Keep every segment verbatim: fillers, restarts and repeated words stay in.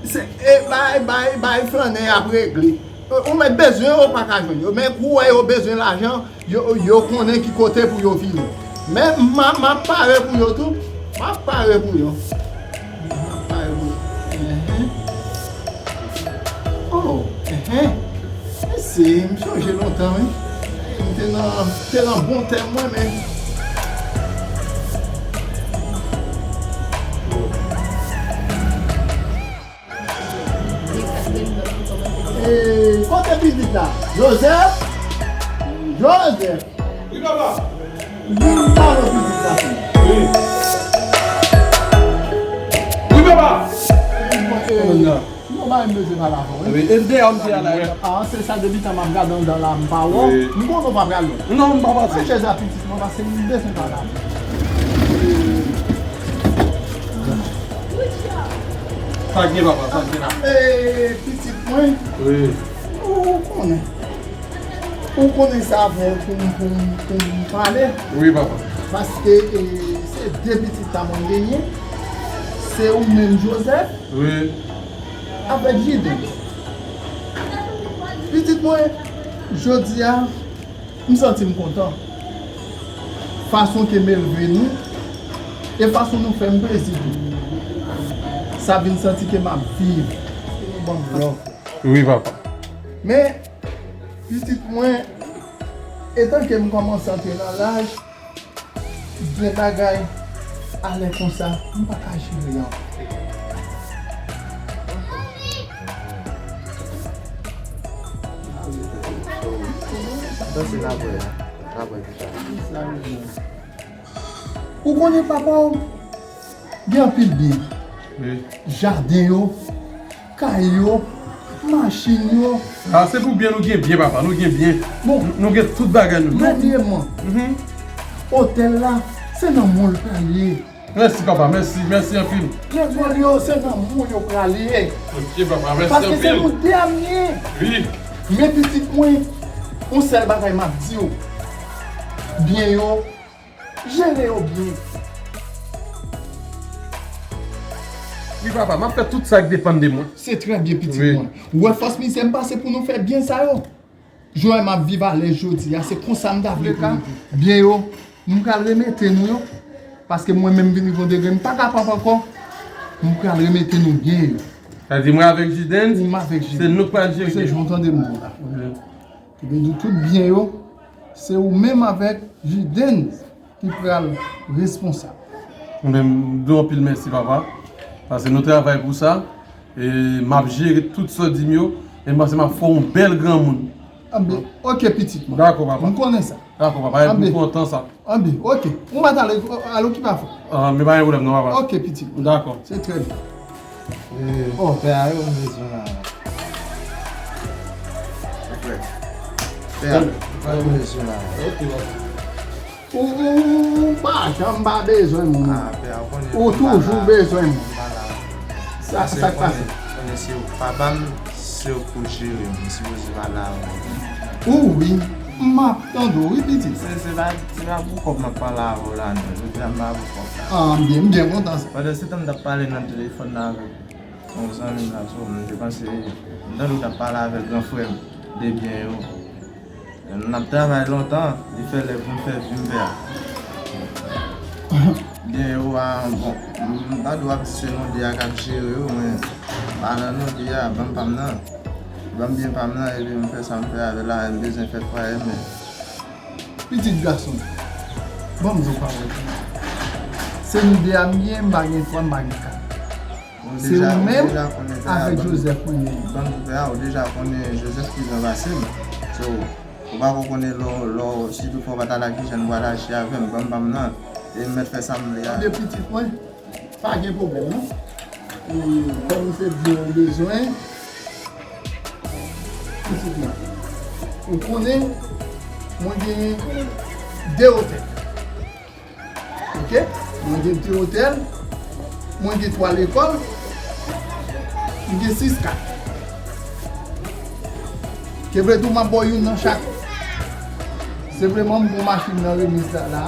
Se, e, bay, bay, bay flannè y ap regle. Ou mèt bezwen yo pa ka jwenn yo. Men kou w wè yo bezwen lajan, yo, yo konnen ki kote pou yo vini. Men m a, m ap pare pou yo tou. M ap pare pou yo. M ap pare pou yo. Enhen. Oh, enhen. Mèsi, m sonje lontan, wi. M te nan, te nan bon tè mwen, men. E, kote pitit la? Joseph? Joseph! Wi, papa! Vin pale pitit la. Wi. Wi, papa! E, non, ba, m bezwen pale avè w, wi. Wi, e deyò m te a la. Ah, se sa, depi tan m ap gade anndan la, m pa wè w. Wi. M konnen w pa pral lwen. Non, m pa pase. Pran chèz la, pitit mwen, paske m bezwen pale avè w. Sa gen, papa, sa gen la. E, pitit mwen. Wi. Ou konnen. Ou konnen sa fè pou m, pou m, pou m pale. Wi, papa. Paske, e, se de pitit ta mwen genyen. Se ou menm, Joseph. Wi. Avèk Jiden. Pitit mwen, jodi a, m santi m kontan. Fason ke m elve nou, e fason nou fè m plezi tou. Sa vin santi ke m ap viv. Bon, wi, papa. Men, pitit mwen, etan ke m kòmanse antre nan laj, gen bagay, alè konsa, m pa ka jere ankò. Sa se n ap wè, n ap wè pita. Ou konnen papa w gen anpil byen. Wi. Jaden yo, kay yo, machin yo. A, se pou byen nou gen byen, papa. Nou gen byen. Bon. Nou, nou gen tout bagay nou. Premyèman, mhm, otèl la, se nan men w l pral ye. Mèsi, papa. Mèsi, mèsi anpil. Lekòl yo, se nan men w yo pral ye. Ok, papa. Mèsi anpil. Paske se nou de a m ye. Wi. Men pitit mwen, yon sèl bagay m ap di w. Byen yo, jere yo byen. Wi, papa, m ap fè tout sa k depann de mwen. Se trè byen, pitit mwen. Wi. Ou wè fòs mizè m pase pou nou fè byen sa yo. Jan m ap viv alèz jodi a, se konsa m ta vle pou nou viv. Byen yo, m pral remete nou yo. Paske mwen menm vin rive yon degre, m pa kapab ankò. M pral remete nou byen yo. Sa di mwen avèk Jiden, ou m avèk Jiden, se nou k pral jere. Se jan w tande m di w la. Wi. Epi di tout byen yo, se ou menm avèk Jiden ki pral responsab. Men m di w anpil mèsi, papa. Paske nou travay pou sa. E m ap jere tout sa w di m yo. E m panse m ap fè w yon bèl granmoun. Anben, ok, pitit mwen. Dakò, papa. M konnen sa. Dakò, papa. Anben. M kontan sa. Anben, ok. Ou mèt ale, ale okipe afè w. Ah, men pa gen pwoblèm non, papa. Ok, pitit mwen. Dakò. Se trè byen. E, oh, pè a yo m bezwen la. Frè. Pè a, m bezwen la. Ok, papa. Ou, ou, ou pa janm pa bezwen moun. Ah, pè a, ou konnen. Ou toujou bezwen moun. Sa, sa k pase? Konnen, konnen se ou k pa ba m, se ou k pou jere m. M sipoze pale avè w. Ou wi, m ap tande w wi, pitit. Se, se pa, se pa pou kòb m ap pale avè w la non. Jodi a m pa pou kòb la. Ah, m byen, m byen kontan sa. Pandan se tan m t ap pale nan telefòn nan avèk yon zanmi m la, so, m te panse, m tande w t ap pale avèk gran frè m de byen yo. N ap travay lontan, li fè lè pou m fè vi m pè a. Byen yo a, bon, m pa dwe ap di se nou de a k ap jere yo, men pa nan nou de a, ban m pa m nan. Ban m byen pa m nan, epi m fè sa m fè avè l la, m bezwen fè fwaye m, men. Pitit gason, ban m di w pawòl. Se nou de a m ye, m pa gen twa, m pa gen kat. Se ou menm avèk Joseph mwen ye. Ban m di w pè a, ou deja konnen Joseph pi gran pase m. So, ou pa ko konnen lè w, lè w, si toutfwa w pa t al ak Jiden pou al achte avè m, ban m pa m nan. E m mèt fè sa m vle a. Ebyen pitit mwen, pa gen pwoblèm non. E ban m se byen ou bezwen. Pitit mwen, ou konnen, mwen gen de otèl. Ok? Mwen gen de otèl, mwen gen twa lekòl, mwen gen sis kat. Ke vle di w m ap ba w youn nan chak. Senpleman m pran machin nan remiz la la.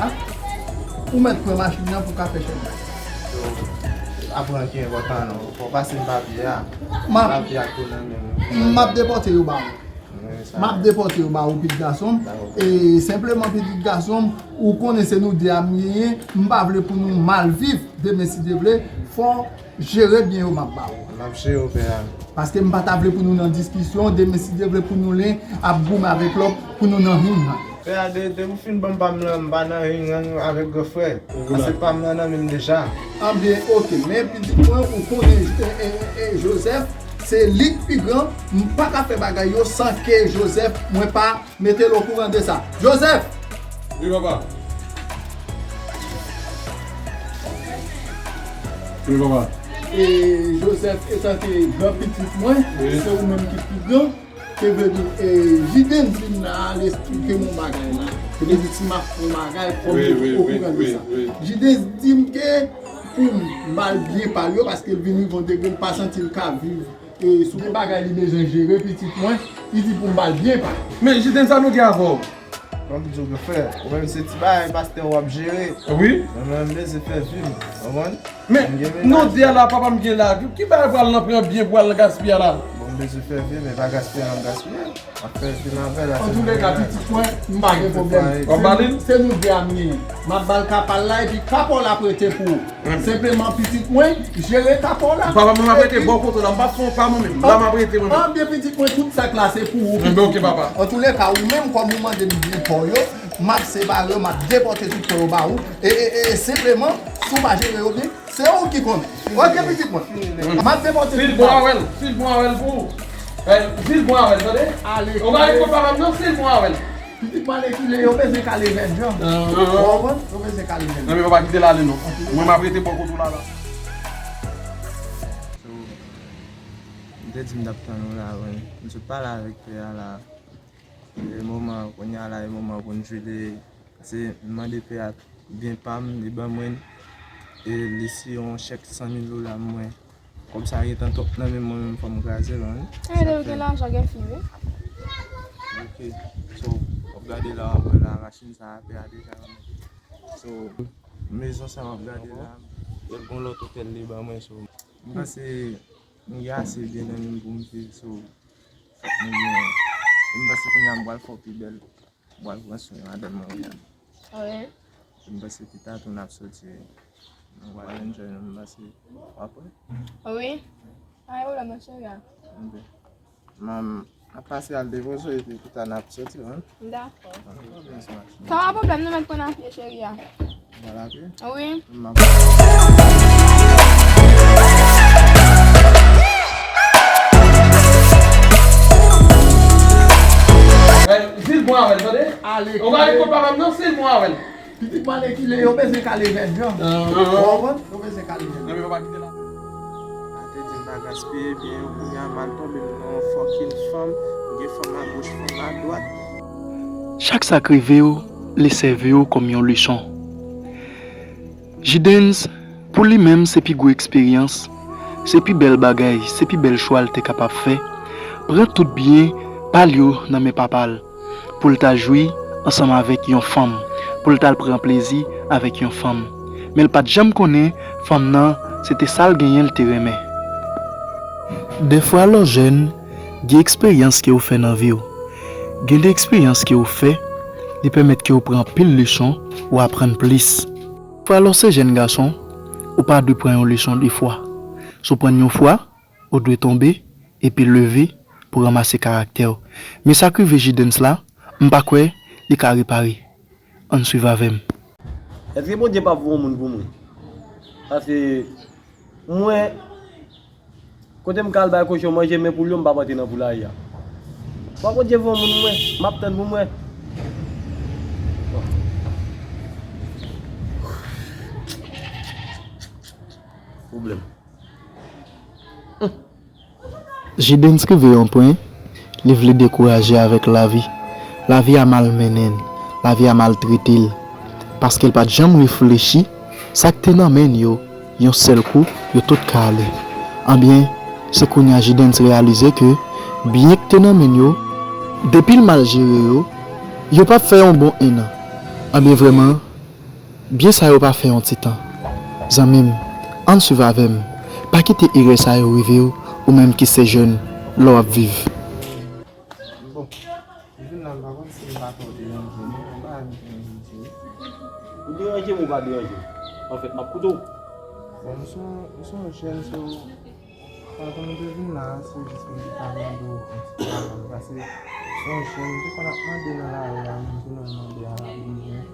Ou mèt pran machin nan pou ka fè chèn la. Aprann ki enpòtan non. Fò w pase m papye a. M ap, papye a tou nan men m. M ap depòte yo ba ou. M ap depòte yo ba ou, pitit gason m. E senpleman, pitit gason m, ou konnen se nou de a m genyen. M pa vle pou nou mal viv. Demen, si Dye vle, fò w jere byen yo m ap ba ou. M ap jere yo, pè a. Paske m pa ta vle pou nou nan diskisyon. Demen, si Dye vle, pou nou len ap goumen avèk lòt, pou nou nan ring nan. Pè a, de, depi w fin ban m pa m lan, m pa nan ring nan avèk gran frè. Paske pa m lan nan men m deja. Anben, oke. Men pitit mwen, ou konnen, e, e, e, Joseph, se li k pi gran. M pa ka fè bagay yo san ke Joseph, mwen pa mete l okouran de sa. Joseph! Wi, papa. Wi, papa. E Joseph, etanke gran pitit mwen, wi, se ou menm ki pi gran. Te vle di, e, Jidens vin la, al esplike m yon bagay la. Te vle di, si m ap fè yon bagay, fò m okouran de sa. Jidens di m ke pou m ba l byen pa l yo, paske l vin rive yon degre, l pa santi l ka viv. E, sou gen bagay li bezwen jere, pitit mwen, li di pou m ba l byen pa l. Men, Jidens, sa nou gen avè w? Ban m di w, gran frè, ou menm se ti bagay pastè w ap jere. Wi. Mwen menm, m bezwen fè vi m, w konprann? Men, nou de a la, papa m gen la. Ki bagay pral nan pran byen pral nan gaspiye a la? Bon, m bezwen fè vi m, men pa gaspiye a m gaspiye. M ap fè vi m avè l. Antouleka, pitit mwen, m pa gen pwoblèm. W ap ba li l? Se nou de a m genyen. M ap ba l ka pa l la, epi ka pa w la prete pou ou. Senpleman, pitit mwen, jere ka pa w la. Papa, mwen m ap rete bò kote w la. M p ap fè yon pa mwen menm. La, m ap rete mwen menm. Anben, pitit mwen, tout sa k la, se pou ou, pitit mwen. Antouleka, ou menm, kòm ou mande m byen pa w yo, m ap separe yo, m ap depòte tout pa yo ba ou. E, e, e, senpleman, si w pa jere yo byen, se ou ki konnen. Oke, pitit mwen. M ap depòte tout pa yo. Si l bon avè l, si l bon avè l pou ou. Si l bon avè l, tande? Ou pa ret kot papa m non, si l bon avè l. Pitit mwen, ale kile, yo bezwen kale vèdjan. Ou konprann? Yo bezwen kale vèdjan. Non, men papa, kite l ale non. Mwen, m ap rete bò kote w la, la. So, m te di m t ap tann ou la, wi. M sot pale avèk pè a la. E moman, kounye a la, e moman pou n jwe de, se m mande pè a byen pa m, li ban mwen, e li siyen yon chèk san mil dola mwen. Kòb sa gentan twòp nan men mwen menm, fò m kraze l, wi. E, lè w gen lajan, gen fi, wi. Ok. So, w ap gade la, w ap wè la, machin sa a, pè a deja nan men. So, mezon sa a, w ap gade la, e gon lòt otèl li ban mwen, so, m panse m gen ase byen nan men m pou m viv, so, fòk m gen, m panse kounye a m pral fè w pi bèl. Mwen pral pran swen madanm mwen wi. Wi. M panse pita tou n ap soti. Nou pral enjoy nou, m panse. W ap prè? Wi. Pa gen pwoblèm non, cheri a. Ok. M ap pase al depoze w epi pita n ap soti, wi. Dakò. Ok, ok, sa mache. Pa gen pwoblèm, nou mèt pran n a pye, cheri a. Wi. Sil bon avè l, tande? Ou pa ret kot papa m non, sil bon avè l. Pitit mwen ale kile, yo bezwen kale vèdjan. Ou konprann? Yo bezwen kale vèdjan. Nan men papa kite la. A te di m pa gaspiye byen yo, kounye a m al tonbe nan yon fòkin fanm, m gen fanm agoch, fanm adwat. Chak sa k rive w, li sèvi w kòm yon leson. Jidens, pou li menm, se pi gwo eksperyans, se pi bèl bagay, se pi bèl chwa l te kapab fè, pran tout byen pa l yo nan men papa l, pou l ta jwi ansanm avèk yon fanm, pou l t al pran plezi avèk yon fanm. Men l pa t janm konnen fanm nan, se te sa l genyen l te renmen. Dèfwa lè w jèn, gen eksperyans ke w fè nan vi w. Gen de eksperyans ke w fè, li pèmèt ke w pran anpil leson, ou aprann plis. Dèfwa lè w se jèn gason, ou pa dwe pran yon leson de fwa. Si w pran l yon fwa, ou dwe tonbe, epi leve pou ranmase karaktè w. Men sa k rive Jidens la, m pa kwè li ka repare. Ann swiv avè m. Èske Bondye p ap voye yon moun pou mwen? Paske mwen, kote m ka al bay kochon manje, men poul yo m p ap antre nan poulaye a. Fò Bondye voye yon moun pou mwen, m ap tann pou mwen. Pwoblèm. Jidens rive yon pwen, li vle dekouraje avèk lavi. Lavi a malmennen l, lavi a maltrete l. Paske l pa t janm reflechi, sa k te nan men l yo, yon sèl kou, yo tout ka ale. Anbyen, se kounye a Jidens reyalize ke byen k te nan men l yo, depi l mal jere yo, yo p ap fè yon bon ennan. Anbyen, vrèman, byen sa yo pa fè yon ti tan. Zanmi m, ann swiv avè m. Pa kite erè sa yo rive w, ou menm ki se jèn, lè w ap viv. Bon, m vin la, m pa konn si m pa twò deranje, men yon bagay m te anvi di w. Ou deranje m ou pa deranje m? Anfèt, m ap koute w. Bon, m se yon, m se yon jèn, so, pandan m te vin la, se jis pou m te ka mande w yon ti travay, paske se yon jèn, m te konn ap mande nan lari a, menm tou nan mande a la, bezwen,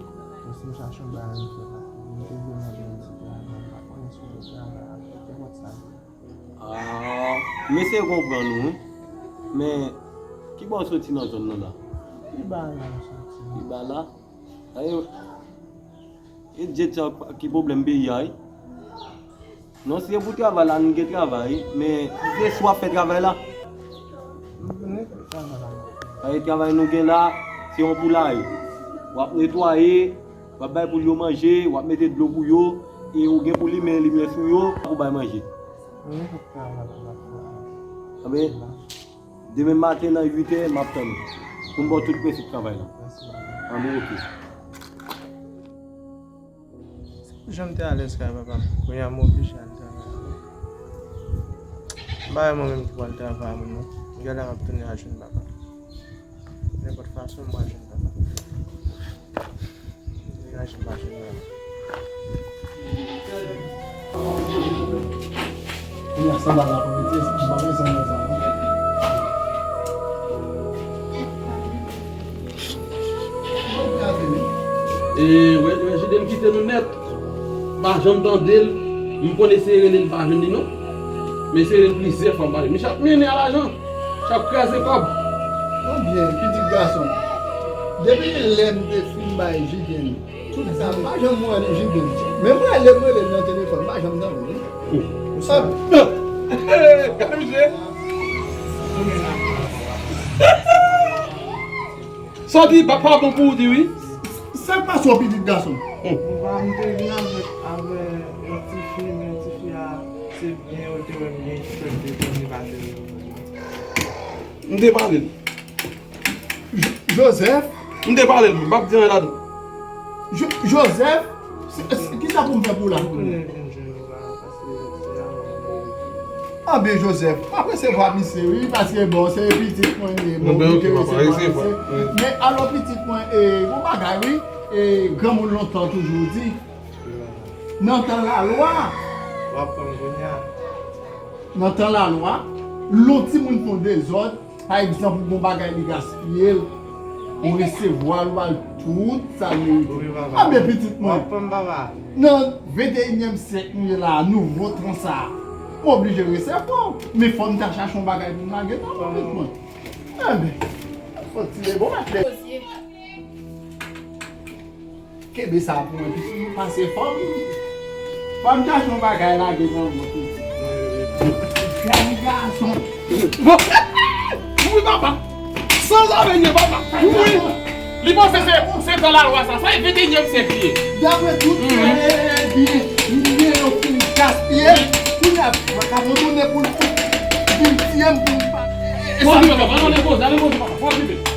bon, si m chache yon bagay, m fè, paske m te vle mande yon ti travay, m pa konnen si w gen travay a, se konsa. Ah, m eseye konprann ou, wi. Men, ki bò w soti nan zòn nan la? Pi ba la m soti. Pi ba la? Ayo, e Dye sa ki pwoblèm peyi a, wi. Non, si se pou travay la, nou gen travay, wi. Men, se si w ap fè travay la. M vin fè travay la. Ayo, travay nou gen la, se yon poulaye. W ap netwaye, w ap bay poul yo manje, w ap mete dlo pou yo, e ou gen pou limen limyè sou yo, pou bay manje. Mwen fè travay la pou la. Anben, demen maten nan uit è, m ap tann ou. Pou m ba w tout prensip travay la. Mèsi, papa. Anben, oke. Se pou jan m te alèz kay papa m. Kounye a m oblije al travay. M pa wè mwen menm ki pral travay moun non. Genlè m ap tounen al jwenn papa m. Nenpòt fason, m pral jwenn papa m. Degaje m pa jwenn papa m. Kounye a, sanba la pou mete, m pa bezwen nan sa, non. E, wè, wè, Jide m kite nou nèt. M pa janm tande l. M konn eseye rele l, m pa jwenn li, non. M eseye rele l plizyè fwa, m pa jwenn li. Chak mennen a lajan. Chak kraze kòb. Ebyen, pitit gason m, depi lè m te fin bay Jide l, tout sa, m pa janm wè Jide l. Menm rele m, rele l nan telefòn, m pa janm tande l. Sa, gade misye. Sa w di pa, pa bon pou ou di wi. Sa k pase w, pitit gason m? Papa, m te vin avèk, avèk yon ti fi, men ti fi a, se byen yo te wè m gen ki fè m te vin li pa te wè m. M te pale l. Jo-, Joseph? M te pale l, m p ap di anyen ladan. Jo-, Joseph? Se, se, kisa pou m fè pou w la? M konnen vin jwenn ou la, paske se avan m te rete. Anben, Joseph, m ap resevwa misye, wi, paske, bon, se pitit mwen li ye, bon, m te resevwa misye. Men, alò, pitit mwen, e, gon bagay, wi, e, granmoun lontan toujou di, nan tan lalwa, w ap pran m kounye a. Nan tan lalwa, lè yon timoun fè yon dezòd, pa egzanp, ou gon bagay li gaspiye l, ou resevwa l, ou ba l tout sa l merite. Wi, papa. Anben, pitit mwen, w ap pran m, papa. Nan venteyinyèm syèk nou ye la a, nouvo tan sa a, m oblije resevwa w. Men fò m ta chache yon bagay pou m lage nan men w, pitit mwen. Anben, fò ti bon maten. Kenbe sa pou mwen, pitit, pase fò m. Fò m chache yon bagay lage nan men w, pitit. Gade gason. Wi, papa. Sanzave li ye, papa. Wi. Li panse se, se tan lalwa sa. Sa e venteyinyèm syèk li ye. Daprè tout, mhm, Byen, byen, yo fin gaspiye. Kounye a, mwen ka abandone pou l vin tiye m pou m pa. E, e, bon, sa, papa, ale poze, ale poze, papa. Fò okipe.